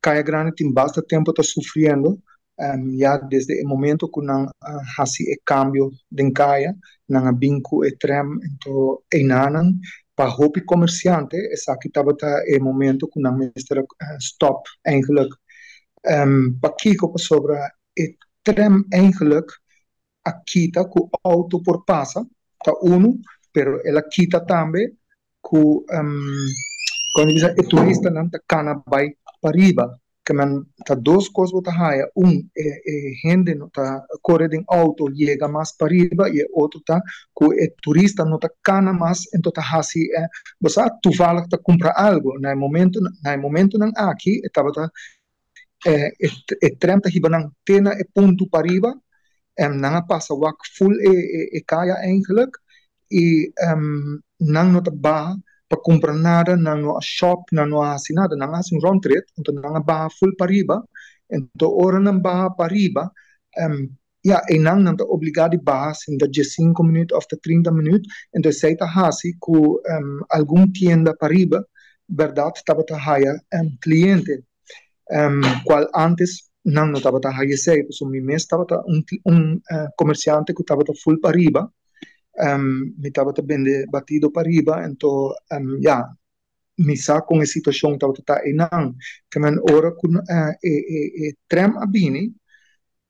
Kaya Grandi tin basta tempu ta sufriendo, ya desde e momento ku nan a hasi e kambio den kaya, nan a bin ku e tram. Anto einanan pa hopi komersiante esaki tabata e momento ku nan mester stop eigenlijk. Pakiko? Pasobra e tram eigenlijk a kita ku outo por pasa, ta unu, pero el a kita tambe ku kon bisa e turistanan ta kana bai pariba. Ke men ta dos kos bo ta haya: un, e hende no ta kore den outo yega mas pariba, i e otro ta ku e turista no ta kana mas, anto ta hasi bo sa toevallig ta kumpra algo na e momentonan aki e tabata e tram ta hiba nan te na e punto pariba, nan a pasa wak full e kaya eigenlijk i nan no ta baha pa kumpra nada, nan no a shop, nan no a hasi nada, nan a hasi un rondrit, anto nan a baha full pariba. Anto ora nan baha pariba, ja, e nan ta obligá di baha sinta 15 minüt òf 30 minüt. Anto esei ta hasi ku algun tienda pariba berdat tabata haya kliente, kual antes nan no tabata haya esei, pasobra mi mes tabata un komersiante ku tabata full pariba, mi tabata bende batido pariba. Anto ja, mi sa kon e situashon tabata ta einan. Ke men ora ku e tram a bini,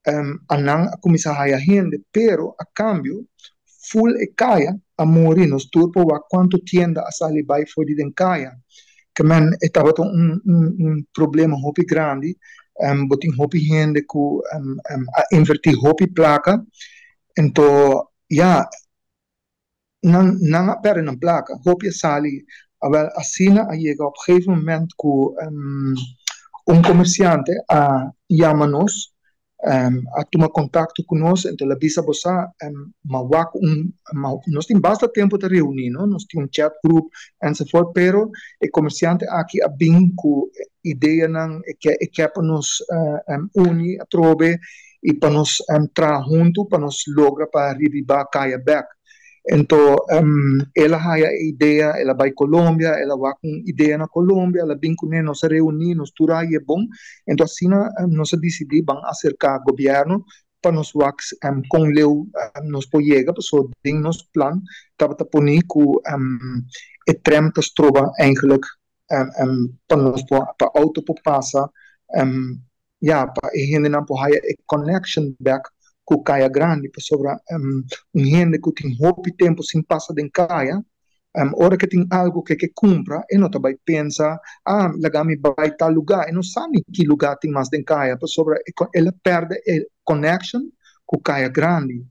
nan a kuminsá haya hende, pero a kambio full e kaya a muri. Nos tur por wak kuantu tienda a sali bai for di den kaya. Ke men e tabata un problema hopi grandi. Bo tin hopi hende ku a invertí hopi plaka, anto ja, nan a pèrdè nan plaka, hopi a sali. Awèl, asina a yega op een gegeven moment ku un komersiante a yama nos, a tuma kontakto ku nos, anto el a bisa: "Bo sa, m'a wak un ma nos tin basta tempu ta reuní, no? Nos tin un chat group enzovoort, pero e komersiante aki a bin ku ideanan, e ke pa nos uni atrobe i pa nos traha huntu pa nos logra pa reviva kaya bèk." Anto el a haya idea, el a bai Colombia, el a wak un idea na Colombia, el a bin kuné, nos a reuní, nos tur a bon. Anto asina nos a disidí ban aserká gobièrnu pa nos wak kon leu nos por yega, pasobra den nos plan tabata pone ku e tram ta stroba eigenlijk pa nos pa outo por pasa, ja, pa e hendenan por haya e connection back ku Kaya Grandi, pasobra un hende ku tin hopi tempu sin pasa den kaya, ora ku tin algo ku ke kumpra, e no ta bai pensa: "Ah, laga mi bai tal lugá." E no sabe ki lugá tin mas den kaya, pasobra el a pèrdè e connection ku Kaya Grandi.